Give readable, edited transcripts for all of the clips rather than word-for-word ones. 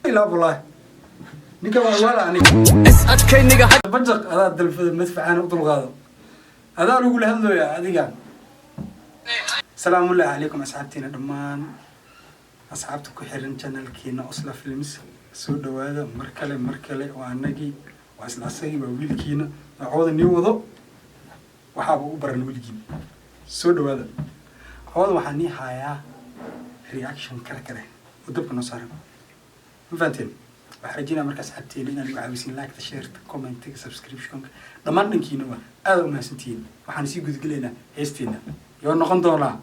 Ilaa wallahi ninka waa wala aniga. Is adkayniga. Bajaq adaa dalfada madfacaan u dulqaado, adaa lagula hadlooya adiga. Salaamullahi calaykum asxaabtiina, dhammaan asxaabta ku xiran channelkiina Osla Films, soo dhawaada mar kale, mar kale. Waa anagii, waa isla asagii, waa wiilkiina, waa cawda nii wado, waxaaba u baran weligiin. Soo dhawaada. Cawda waxaa nii hayaa reaction kale kale oo dabka noo saaran, ma fahanteen? Waxaan rajeynaya marka asxaabteena inaan igu caawisin like-ta, shareta, commentiga, subscriptionka, dhammaan dhankiina waa aada u mahadsantihiin. Waxaan sii gudagelaynaa heesteena yoo noqon doonaa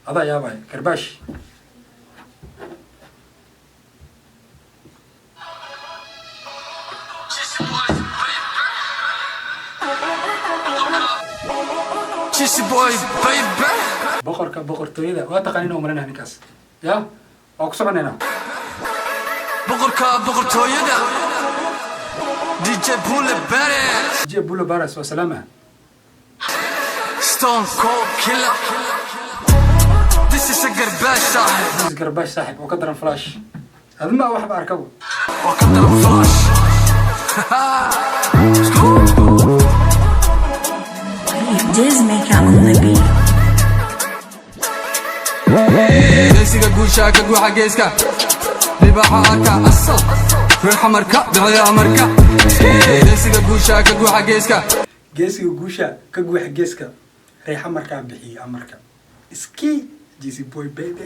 adaa yaabaya karbaash. Jesse boy baby. Boqorka boqortooyada waa taqaanin oo marinaa ninkaas ya waa ku soconaynaa. Boqorka boqortooyada, DJ Bule Beres. DJ Bulo Baras waa salaama. Stone Cold Killer, this is a garbaash saaxib. This is garbaash saaxib oo ka daran flash, adima waxba arkabo. Oo ka daran flash. Scoop. Diz make out on the beat. Geesiga guusha ka guuxa geeska libaaxa arka, asal reer xamarka bixiya amarka. Geesiga guusha ka guuxa geeska. Geesiga guusha ka guuxa geeska, reexa markaa bixiya amarka. Iski GC boy baby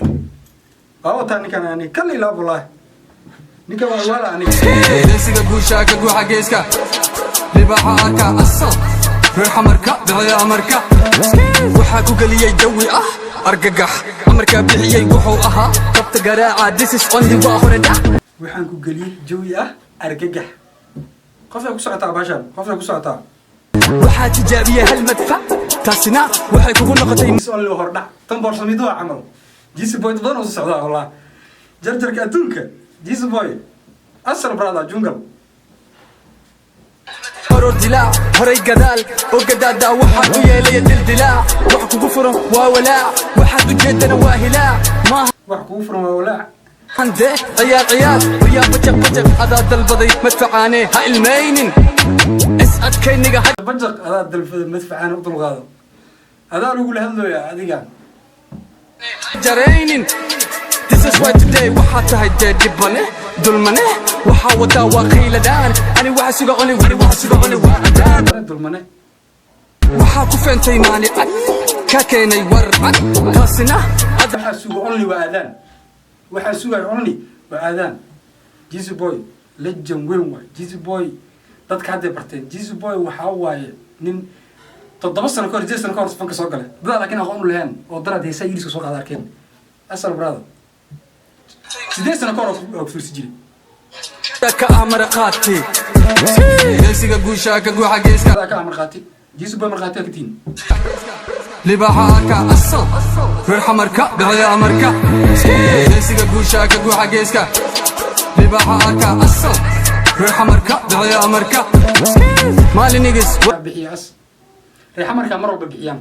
waa wataa ninkan ani kal ilaa wallahi ninka waa wala aniga. Geesiga guusha ka guuxa geeska libaaxa arka, asal reer xamarka bixiya amarka. Waxaa ku geliyey jawi ah argagax, amarkaa bixiyey wuxuu ahaa kabta garaaca. This is only waa hore dhac. Waxaan ku geliyey jawi ah argagax. Qofay ku socotaa baashaan, qofay ku socotaa. Waxaa tijaabiyey hal madfac, taasina waxay kugu noqotay. Is only hordhac tan boorsamido waa camal. GC boy badan oo soo socdaa wallah, jarjarka adduunka GC boy, asal brother jungle. Horor dilaac, horay gadaal oo gadaadaa, waxaad u yeelaya dildilaac. Wax kugu furan waa walaac, waxaad ujeedana waa hilaac maaha. Wax kugu furan waa walaac. Hande ciyaar ciyaar wayaa, bajaq bajaq adaa dalbaday madfacaane, ha ilmaynin, is adkayniga. Bajaq adaa dalfada madfacaan u dulqaado, adaa lagula hadlooya adiga. Jaraynin. This is why today waxaad tahay dee dhibane dulmane, waxaa wadaa waa qayladaan. Ani waxa suga only, ani waxa suga only waa adaan. Dulmane. Waxaa ku feentay maali cad ka keenay war cad, taasina waxaa suga only waa aadaan, waxaa sugaya only waa aadaan. GC boy legend weyn waay. GC boy dadka hadday barteen, GC boy waxaa waaye nin 7 sano ka hor, 8 sano ka hor fanka soo galay, dadaa laakiin aqoon u lahayn oo daraad heesaa yiriska soo qaada arkeen. Asal brother, 8 sano ka hor oo ku fiirsi jiray. Ka ah maraqaati geesiga guusha ka guuxa geeska. Adaa ka ah markhaati, GC boy markhaati ka tihin. Libaaxa arka, asal reer xamarka bixiya amarka. Geesiga guusha ka guuxa geeska libaaxa arka, asal reer xamarka bixiya amarka maalinigis. Bixiya as reexa markaa mar walba bixiyaan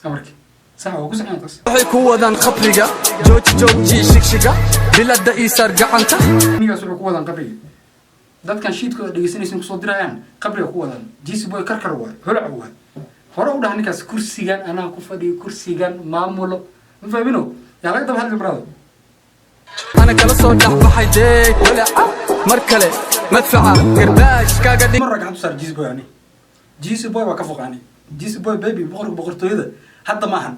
amarka, sax waa ku saxan taas. Waxay ku wadaan khabriga, jooji jooji shigshiga bilada iisaar gacanta. Ninkaas wuxuu ku wadaan qabriga, dadkan shiidkooda dhegeysanaysan kusoo dirayaan qabriga ku wadaan. GC boy karkar waay, holac waay. Hore u dhaha ninkaas kursigan anaa ku fadhiyo, kursigan maamulo, ma fahmino? Yaa laga daba hadli brother. Ana kala soo dhex baxay dee walaca mar kale madfaca garbaash kaaga dhig. Marra gacanta saar GC boy. Ani GC boy waa ka foqaani. GC boy baby, boqorka boqortooyada hadda maahan.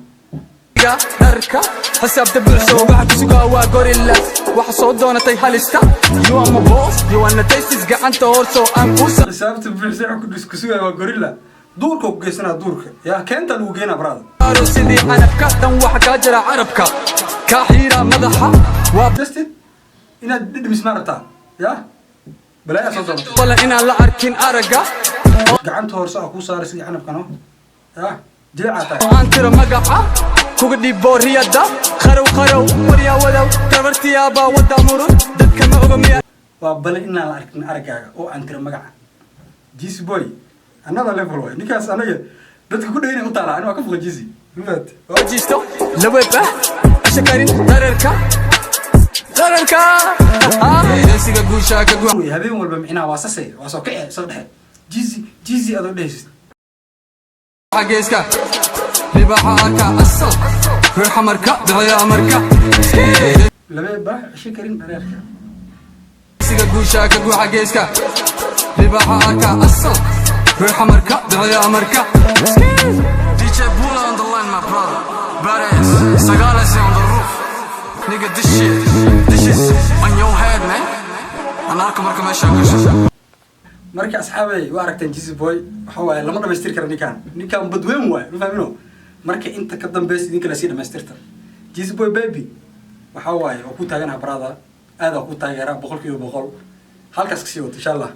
Dharka xisaabta buuxso, waxa ku sugaa waa gorilla, waxa soo doonatay halista. You are my boss, you wanna taste this, gacanta hoorso aan ku Xisaabta buuxso, waxa ku sugaya waa gorilla, duurka ku geysanaa, duurka yaa keenta lagu geenaa brother. Saaro sidii canabka dan, waxa kaa jira carabka kaa xiira madaxa waa Justin inaad dhidhimis ma rabtaa yaa balaayaa soo doonatay. Balan inaan la arkin aragga. Gacanta hoorse aa kuu saaray sidii canabkan oo yaa jilicaa tahay. Oo aan tiro magaca kuga dhiibo riyada qarow qarow waryaa wadow tabartiyaabaa wada murun dadka ma oga miya. Waa bale inaan la arkin araggaaga oo aan tiro magaca. GC boy another level waay ninkaas. Anaga dadka ku dhegana u taalaa, ani waa ka foqa GC mafahat. Jiisto laweeb ah shakarin dararka dararka geesiga. Guusha ka guuxa. Wey, habeen walba micnaha waa sase, waa soo kici soo dhexe, Jeazy, Jeazy adoo dhehaysid. Geeska libaaxa arka, asal reer Xamarka bixiya amarka. Labee baax cesho karin dhareerka. Siga guusha ka guuxa, geeska libaaxa arka, asal reer Xamarka bixiya amarka. DJ Bula on the line, my brother. Badass Sagales on the roof. Nigga, this shit, this is on your head, man. Aan arka marka meesha gasho. Marka asxaabey, waa aragteen Jeazy Boy. Waxa waaye lama dhamaystiri karo ninkaan. Ninkaan badweyn waaye, ma fahmino? Marka inta ka dambeysa idinka lasii dhamaystirta. Jeazy Boy baby, waxa waaye waa ku taaganaha, brother, aad ku taageera 100%. Halkaas kasii wato, insha Allah.